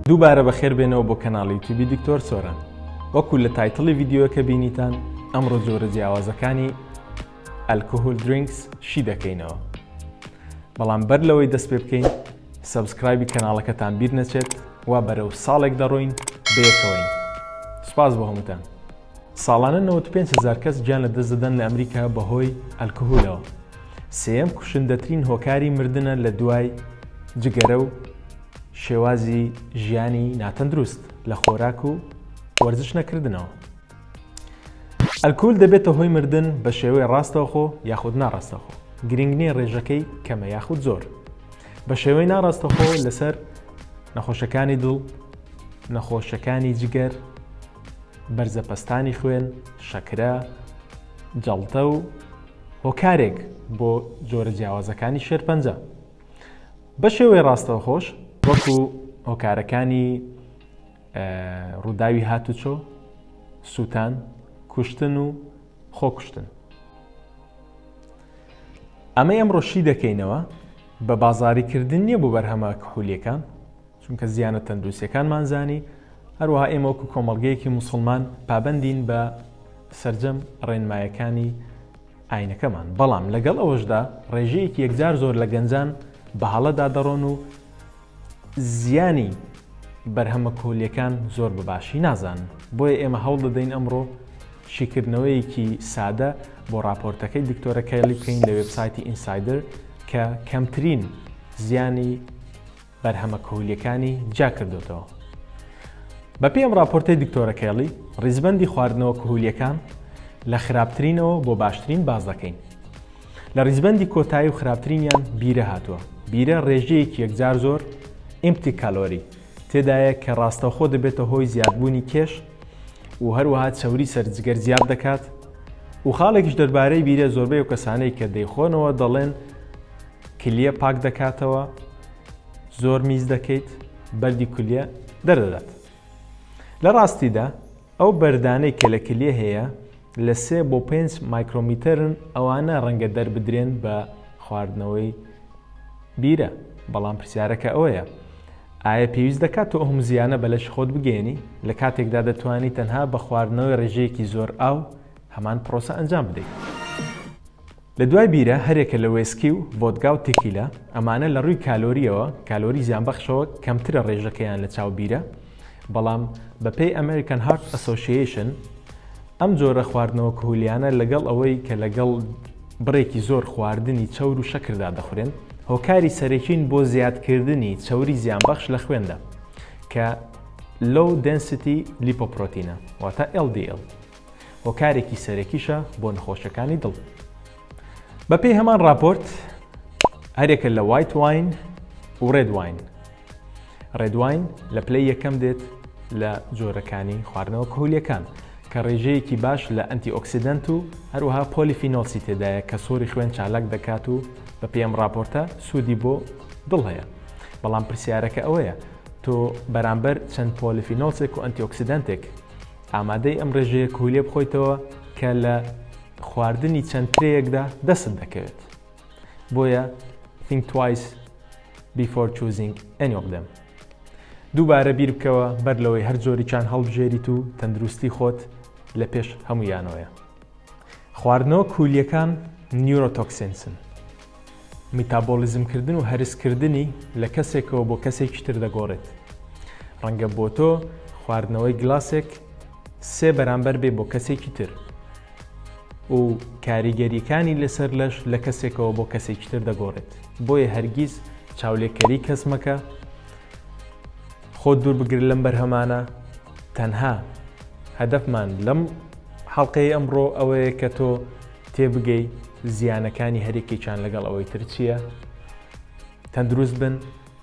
دووبارە بەخێر بێنەوە بۆ کەناڵی یوتیوبی دکتۆر سۆران. وەکو لە title ی ڤیدیۆکە بینیتان ئەمڕۆ جۆرە جیاوازەکانی alcohol drinks شی دەکەینەوە. بەڵام بەر لەوەی دەست پێ بکەین subscribe ی کەناڵەکەتان بیر نەچێت وا بەرەو ساڵێک دەڕۆین بەیەکەوەین. سوپاس بۆ هەمووتان. ساڵانە 95 هەزار کەس گیان لەدەست دەدەن لە ئەمریکا بەهۆی ئەلکهولەوە. سێیەم کوشندەترین هۆکاری مردنە لە دوای جگەرە و شێوازی ژیانی ناتەندروست لە خۆراک و وەرزش نەکردنەوە. ئەلکهول دەبێتە هۆی مردن بە شێوەی ڕاستەوخۆ یاخود ناڕاستەوخۆ، گرنگ نییە ڕێژەکەی کەمە یاخود زۆر. بە شێوەی ناڕاستەوخۆ لەسەر نەخۆشەکانی دڵ، نەخۆشەکانی جگەر، بەرزەپەستانی خوێن، شەکرە، جەڵتە و هۆکارێک بۆ جۆرە جیاوازەکانی شێرپەنجە. بە شێوەی ڕاستەوخۆش وەکو هۆکارەکانی ڕووداوی هاتوچۆ، سووتان، کوشتن و خۆکوشتن. ئەمەی ئەمڕۆ شی دەکەینەوە بە بازاریکردن نییە بۆ بەرهەمە کحولیەکان، چونکە زیانە تەندروستیەکانمان زانی، هەروەها ئێمە وەکو کۆمەڵگەیەکی موسڵمان پابەندین بە سەرجەم ڕێنمایەکانی ئاینەکەمان، بەڵام لەگەڵ ئەوەشدا ڕێژەیەکی یەکجار زۆر لە گەنجان بە هەڵەدا دەڕۆن و زیانی بەرهەمە کۆلیەکان زۆر بە باشی نازانن، بۆیە ئێمە هەوڵ دەدەین ئەمڕۆ شیکردنەوەیەکی سادە بۆ ڕاپۆرتەکەی دکتۆرە کەیڵی بکەین لە وێبسایتی ئینسایدەر کە کەمترین زیانی بەرهەمە کهولیەکانی جیا کردۆتەوە. بەپێی ئەم ڕاپۆرتەی دکتۆرە کێڵی، ڕیزبەندی خواردنەوە کهولیەکان لە خراپترینەوە بۆ باشترین باس دەکەین. لە ڕیزبەندی کۆتایی و خراپترینیان بیرە هاتووە. بیرە ڕێژەیەکی یەکجار زۆر empty calorie تێدایە کە ڕاستەوخۆ دەبێتە هۆی زیادبوونی کێش و هەروەها چەوری سەر جگەر زیاد دەکات و خاڵێکیش دەربارەی بیرە زۆربەی ئەو کەسانەی کە دەیخۆنەوە دەڵێن کلیە پاک دەکاتەوە، زۆر میز دەکەیت بەردی کولیە دەردەدات. لە ڕاستیدا ئەو بەردانەی کە لە کلیە هەیە لە سێ بۆ پێنج مایکرۆمیتەرن ئەوانە ڕەنگە دەربدرێن بە خواردنەوەی بیرە، بەڵام پرسیارەکە ئەوەیە ئایا پێویست دەکات تۆ ئەم زیانە بە لەشی خۆت بگەیەنی لە کاتێکدا دەتوانی تەنها بە خواردنەوەی ڕێژەیەکی زۆر ئاو هەمان پرۆسە ئەنجام بدەیت؟ لە دوای بیرە هەریەکە لە وێسکی و ڤۆدگا و تێکیلا، ئەمانە لە ڕووی کالۆرییەوە، کالۆری زیانبەخشەوە کەمترە ڕێژەکەیان لە چاو بیرە، بەڵام بە پێی American Heart Association ئەم جۆرە خواردنەوە کهولیانە لەگەڵ ئەوەی کە لەگەڵ بڕێکی زۆر خواردنی چەور و شەکردا دەخورێن، هۆکاری سەرەکین بۆ زیادکردنی چەوری زیانبەخش لە خوێندا کە Low Density Lipoprotein ە واتە LDL. هۆکارێکی سەرەکیشە بۆ نەخۆشیەکانی دڵ. بەپێی هەمان ڕاپۆرت هەرێکە لە white wine و red wine. Red wine لە پلەی یەکەم دێت لە جۆرەکانی خواردنەوە کهولیەکان کە ڕێژەیەکی باش لە antioxidant و هەروەها polyphenols ی تێدایە کە سوڕی خوێن چالاک دەکات و بەپێی ئەم ڕاپۆرتە سوودی بۆ دڵ هەیە. بەڵام پرسیارەکە ئەوەیە تۆ بەرامبەر چەند polyphenols ێک و antioxidant ێک ئامادەی ئەم ڕێژەیە کهولیە بخۆیتەوە کە لە خواردنی چەند ترێیەکدا دەستت دەکەوێت. بۆیە think twice before choosing any of them. دووبارە بیر بکەوە بەر لەوەی هەر جۆریکیان هەڵبژێریت و تەندروستی خۆت لە پێش هەموویانەوەیە. خواردنەوە کهولیەکان neurotoxins ن. میتابۆلیزمکردن و هەرسکردنی لە کەسێکەوە بۆ کەسێکی تر دەگۆڕێت. ڕەنگە بۆ تۆ خواردنەوەی گلاسێک سێ بەرامبەر بێ بۆ کەسێکی تر و کاریگەریەکانی لەسەر لەش لە کەسێکەوە بۆ کەسێکی تر دەگۆڕێت. بۆیە هەرگیز چاولێکەری کەس مەکە، خۆت دوور بگرە لەم بەرهەمانە. تەنها هەدەفمان لەم حەڵقەی ئەمڕۆ ئەوەیە کە تۆ تێبگەی زیانەکانی هەریەکێکیان لەگەڵ ئەوەی تر چییە. تەندروست بن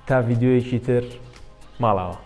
تا ڤیدیۆیەکی تر ماڵاوە.